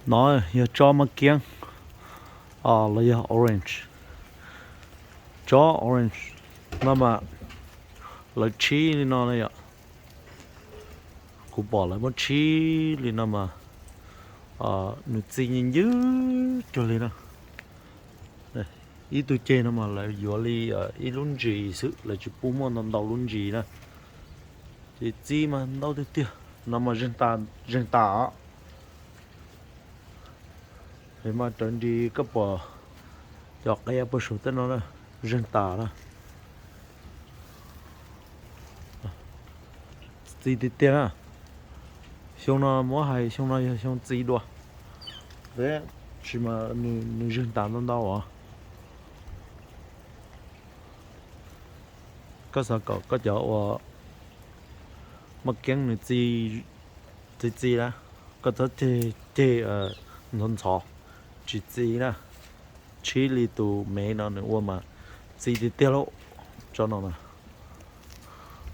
No yog tsob maj kiab los yog orange. Tsob orange no mas lawv tshib li no na yom. Kuv pom lawv muab tshib li no mas nws txi ncw ncwb cuag li na. Ib tug ceg no mas lawv yuav li ib lub ntsis xwb, lawv tsis pub muaj ntau ntau lub ntsis na. Ces txi mas ntau tiag tiag, no mas zeeg tas os. Es mas raws nris koj pom cov qe puag saum tej no na, zeeg tas na. Txi tiag tiag na. Xyoo no muab hais xyoo no yog xyoo txi dua, tab sis mas nws zeeg tas ntau ntau os. Koj xav kom koj cov uas maj kiab nws txi txi na, koj txhob ceg ntxhov ntxhov, tsis txi na. Tshib li tus mev no nws ua mas txi tiag tiag lauj. Tsob no